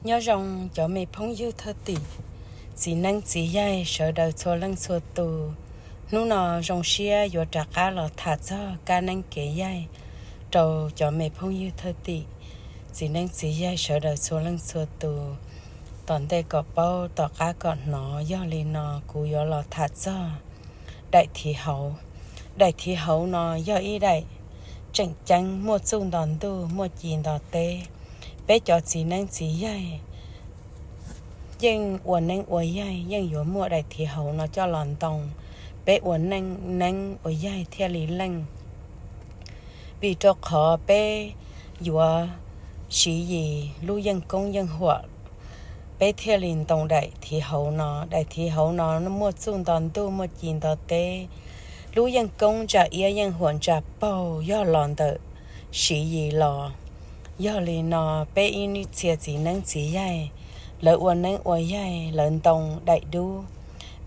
Nyob zoo cov me phooj ywg thwj tim, txiv neeb txiv yaig sawv daws txhua leej txhua tus. Hnub no zoo siab yuav rov qab los tham txog kab neeb kev yaig rau cov me phooj ywg thwj tim, txiv neeb txiv yaig sawv daws txhua leej txhua tus tom ntej kom paub tom qab kom hnov. Yog li no kuv yuav los tham txog daim thiv hauv. Daim thiv hauv no yog ib daim tseem ceeb muaj txuj nto ntuj muaj ci nto teb. Peb cov txiv neeb txiv yaig yeej ua neeb ua yaig yeej yuav muaj daim thiv hauv no coj los ntoo, peb ua neeb ua yaig thiaj li leej. Vim rau qhov peb yuav siv yis lub yeej koob yeej huam, peb thiaj li ntoo daim thiv hauv no. Daim thiv hauv no muaj txuj nto ntuj muaj ci nto teb. Lub yeej koob ntsa iab yeej huam ntsa paug yog los ntawm siv yis los. Yog li no peb ib txhia txiv neeb txiv yaig, lawv ua neeb ua yaig lawv ntoo daim dub.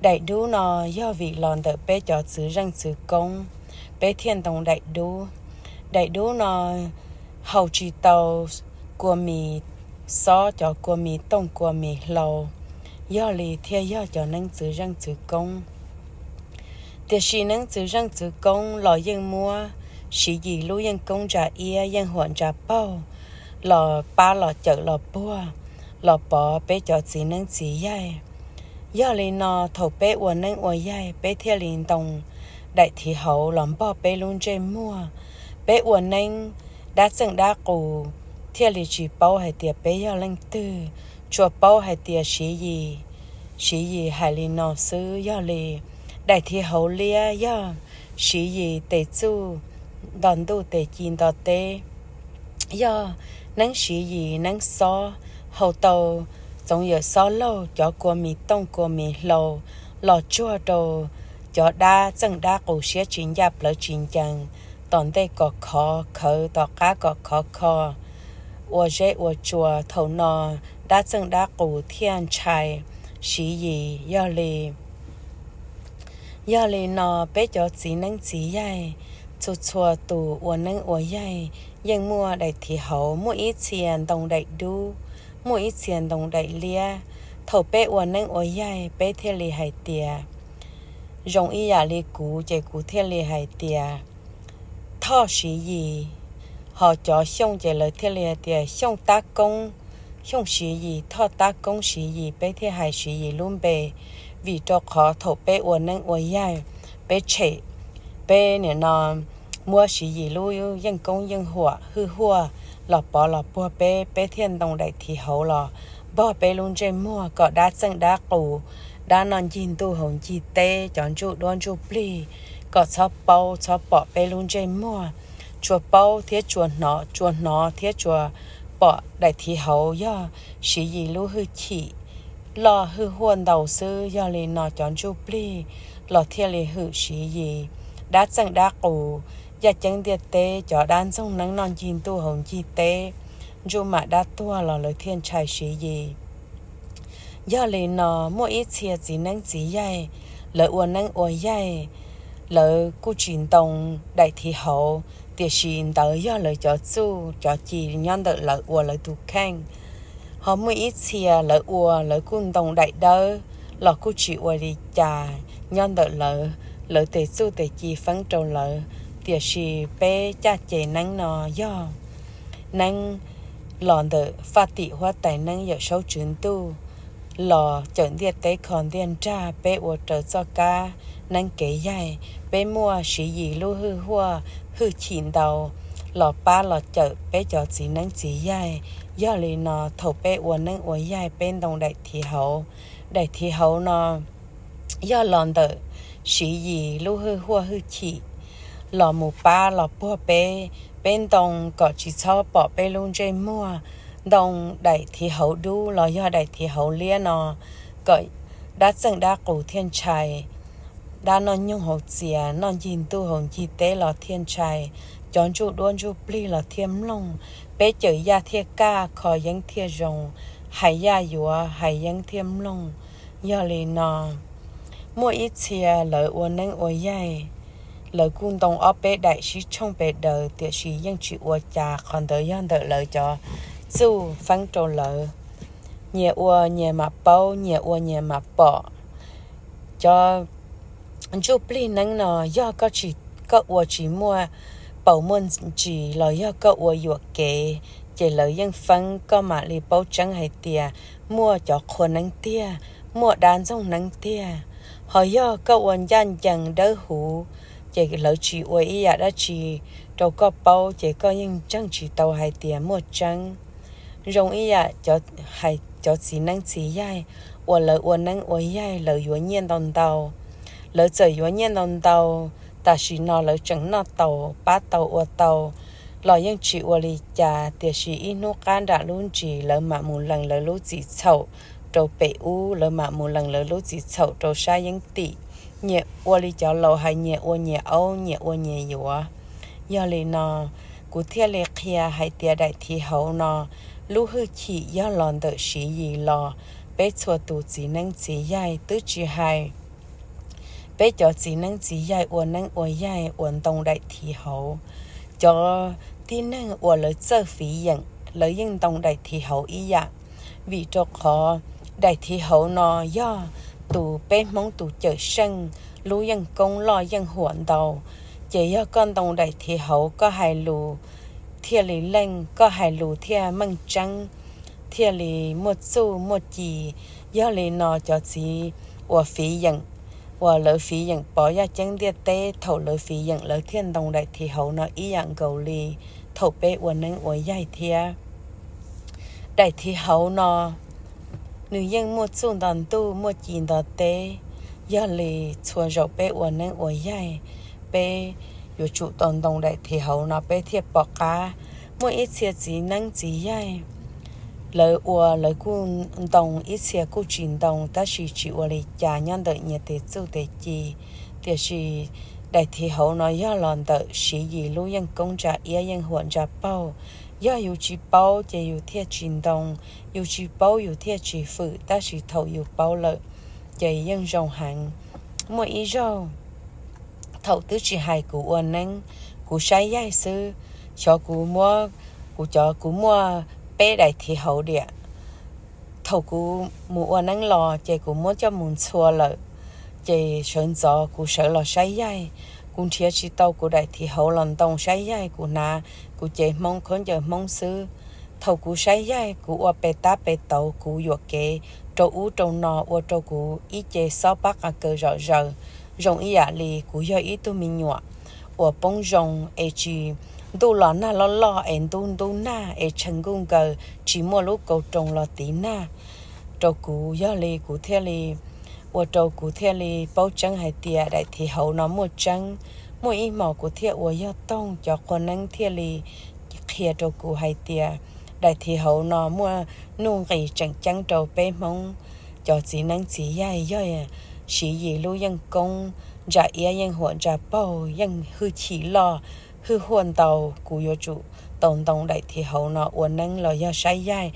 Daim dub no yog vim los ntawm peb cov txwv zeej txwv koob, peb thiaj ntoo daim dub. Daim dub no haus tsis tau kua mis xob, cov kua mis tooj kua mis hlau, yog li thiaj yog cov neeb txwv zeej txwv koob. Tiam sis neeb txwv zeej txwv koob los yeej muab siv yis lub yeej koob ntsa iab yeej huam ntsa paug los pab los cawm los puag los pov peb cov txiv neeb txiv yaig. Yog li no thaum peb ua neeb ua yaig peb thiaj li ntoo daim thiv hauv los npog peb lub ntsej muag. Peb ua neeb dab txeej dab qus thiaj li tsis paub hais tias peb yog leej twg, tsuas paub hais tias siv yis, siv yis hais li no xwb. Yog li daim thiv hauv liab yog siv yis tes txuj nto ntuj tes ci nto teb, yog neeb siv yis neeb xob, haus tau txoov yawm xob laug cov kua mis tooj kua mis hlau los tsuag rau cov dab txeej dab qus siab tsis ncaj plawv tsis ncees, tom ntej kom khov khawv tom qab kom khov kho ua zeb ua tsua. Thaum no dab txeej dab qus thiaj ntshai siv yis. Yog li Yog li no peb cov txiv neeb txiv yaig txhua txhua tus ua neeb ua yaig yeej muaj daim thiv hauv, muaj ib txhia ntoo daim dub, muaj ib txhia ntoo daim liab. Thaum peb ua neeb ua yaig peb thiaj li hais tias, zoo ib yam li kuv ces kuv thiaj li hais tias thoj siv yis, ho cov Xyooj ces lawv thiaj li hais tias Xyooj tab koob, Xyooj siv yis, thoj tab koob siv yis, peb thiaj hais siv yis lub npe. Vim rau qhov thaum peb ua neeb ua yaig, peb tshem, peb nim no muab siv yis lub yeej koob yeej huam hwj huaj los pov los puag peb, peb thiaj ntoo daim thiv hauv los npog peb lub ntsej muag kom dab txeej dab qus, dab noj ncig ntuj haus ncig teb, cov ntsuj duab ntsuj plig kom txhob paub txhob pom peb lub ntsej muag. Tsuas paub thiab tsuas hnov, tsuas hnov thiab tsuas pom daim thiv hauv yog siv yis lub hwj chim loj hwj huaj ntau xwb. Yog li no cov ntsuj plig los thiaj li hwm siv yis. Dab txeej dab qus, yaj ceeb ntiaj teb, cov dab ntxoog neeb noj ncig ntuj haus ncig teb, ntsuj mam dab tuag los lawv thiaj ntshai siv yis. Yog li no muaj ib txhia txiv neeb txiv yaig, lawv ua neeb ua yaig, lawv kuj tsis ntoo daim thiv hauv, tiam sis ntawd yog lawv cov txuj cov ci nyob ntawm lawv ua lawv tus kheej. Ho muaj ib txhia lawv ua lawv kuj ntoo daim dawb los kuj tsis ua li cas nyob ntawm lawv, lawv tes txuj tes ci feeb rau lawv. Tiam sis peb caj ces neeb no yog neeb los ntawm faj tim huab tais neeb Yawm Saub Tswv Ntuj los cawm ntiaj teb kho ntiaj nrag, peb ua raws txoj kab neeb kev yaig, peb muaj siv yis lub hwj huaj hwj chim ntau los pab los cawm peb cov txiv neeb txiv yaig. Yog li no thaum peb ua neeb ua yaig peb ntoo daim thiv hauv, daim thiv hauv no yog los ntawm siv yis lub hwj huaj hwj chim los mus pab los puag peb, peb ntoo kom tsis txhob pom peb lub ntsej muag, ntoo daim thiv hauv dub los yog daim thiv hauv liab no kom dab txeej dab qus thiaj ntshai, dab noj nyoog haus txias noj ncig ntuj haus ncig teb los thiaj ntshai, cov ntsuj duab ntsuj plig los thiaj mloog, peb cawm yaj thiaj kaj, kho yeeb thiaj zoo, hais yaj yuav hais yeeb thiaj mloog. Yog li no muaj ib txhia lawv ua neeb ua yaig, lawv kuj ntoo ob peb daim sib tshooj pes daws tiam sis yeej tsis ua cas, qhov ntawd yog ntawm lawv cov txuj feeb rau lawv. Nyias ua nyias mam paub, nyias ua nyias mam pom. Cov ntsuj plig neeb no yog koj tsis, koj ua tsis muaj paus muaj ntsis los yog koj ua yuam kev, ces lawv yeej feeb, koj mam li paub tseeb hais tias muaj cov qhua neeb tiag, muaj dab ntxoog neeb tiag. Ho yog koj ua ncaj ncees dawb huv, ces lawv tsis ua ib yam dab tsi rau koj paub, ces koj yeej ntseeg tsis tau hais tias muaj tseeb. Zoo ib yam cov txiv neeb txiv yaig uas lawv ua neeb ua yaig, lawv yuav nyiaj ntau ntau. Lawv txawm yuav nyiaj ntau ntau, tam sim no lawv tseem noj tau, pab tau, ua tau los yeej tsis ua li cas, tiam sis ib hnub qab nram lub ntsis lawv mam mus lees lawv lub txim txhaum rau pem ub, lawv mam mus lees lawv lub txim txhaum rau sab yeeb tim. Nyias ua li cov laus hais, nyias ua nyias aub, nyias ua nyias yuav. Yog li no, kuv thiaj li qhia hais tias daim thiv hauv no lub hwj chim yog los ntawm Siv Yis los peb txhua tus txiv neeb txiv yaig, twb tsis hais peb cov txiv neeb txiv yaig ua neeb ua yaig uas ntoo daim thiv hauv. Cov tib neeg uas lawv txawj fiv yeem, lawv yeej ntoo daim thiv hauv ib yam, vim rau qhov daim thiv hauv no yog tus peb Hmoob tus cawm seej, lub yeej koob loj yeej huam ntau. Ces yog koj ntoo daim thiv hauv, koj hais lus thiaj li leej, koj hais lus thiaj meej tseeb, thiaj li muaj txuj muaj ci. Yog li no cov txiv uas fiv yeem, uas lawv fiv yeem pov yaj ceeb ntiaj teb, thaum lawv fiv yeem lawv thiaj ntoo daim thiv hauv no ib yam nkaus li thaum peb ua neeb ua yaig thiab. Daim thiv hauv no nws yeej muaj txuj nto ntuj, muaj ci nto teb. Yog li txhua zaus peb ua neeb ua yaig, peb yuav tsum tau ntoo daim thiv hauv no peb thiaj pom qab. Muaj ib txhia txiv neeb txiv yaig, lawv ua lawv kuj ntoo, ib txhia kuj tsis ntoo, tab sis tsis ua li cas nyob ntawm nyias tes txuj tes ci. Tiam sis daim thiv hauv no yog los ntawm Siv Yis lub yeej koob ntsa iab yeej huam ntsa paug. Yog yus tsis paub ces yus thiaj tsis ntoo, yus tsis paub yus thiaj tsis fwm, tab sis thaum yus paub lawm ces yeej zoo heev. Muaj ib zaug, thaum twb tsis hais kuv ua neeb, kuv saib yaig xwb, xyov kuv muab, kuv cov kuv muaj peb daim thiv hauv diam. Thaum kuv mus ua neeb los ces kuv muab coj mus ntxhua lawm. Ces sawv ntxov kuv sawv los saib yaig, kuv nrhiav tsis tau kuv daim thiv hauv los ntoo saib yaig, kuv hnav kuv cev Hmoob khaub ncaws Hmoob xwb. Thaum kuv saib yaig, kuv ua pes tab pes tauv, kuv yuam kev rau ub rau no, ua rau kuv ib ce xob pab qa kaws zom zaws, zoo ib yam li kuv yog ib tug me nyuam uas poob zoo es tsis, ntuj los nag loj loj es ntub ntub nag es tshee nkuj nkaws, tsis muaj lub kaus roos los tiv nag rau kuv. Yog li kuv thiaj li, ua rau kuv thiaj li paub tseeb hais tias daim thiv hauv no muaj tseeb. Muaj ib hmos kuv thiaj ua yog toog, cov qhua neeb thiaj li qhia rau kuv hais tias daim thiv hauv no muaj nuj nqis tseem ceeb rau peb Hmoob cov txiv neeb txiv yaig. Yog Siv Yis lub yeej koob ntsa iab yeej huam ntsa paug, yeej hwj chim loj, hwj huaj ntau, kuv yuav tsum tau ntoo daim thiv hauv no ua neeb los yog saib yaig.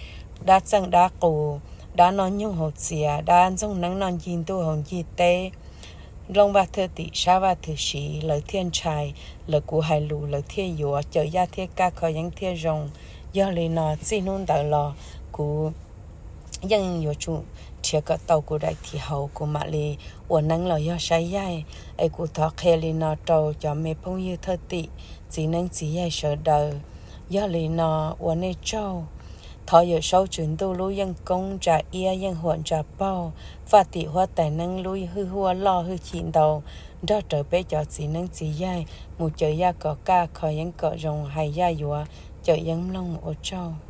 Dab txeej dab qus, dab noj nyoog haus txias, dab ntxoog neeb noj ncig ntuj haus ncig teb, nplooj vaj thwj tim sab vaj thwj siv, lawv thiaj ntshai, lawv kuv hais lus lawv thiaj yuav, cawm yaj thiaj kaj, kho yeeb thiaj zoo. Yog li no txij hnub ntawd los kuv yeej yuav tsum nrhiav kom tau kuv daim thiv hauv kuv mam li ua neeb los yog saib yaig. Es kuv thov qhia li no rau cov me phooj ywg thwj tim, txiv neeb txiv yaig sawv daws. Yog li no, ua nej tsaug. Thov Yawm Saub Tswv Ntuj lub yeej koob ntsa iab yeej huam ntsa paug, faj tim huab tais neeb lub hwj huaj loj hwj chim ntau, nrog rawv peb cov txiv neeb txiv yaig mus cawm yaj kom kaj, kho yeeb kom zoo, hais yaj yuav, cawm yeeb mloog. Ua tsaug.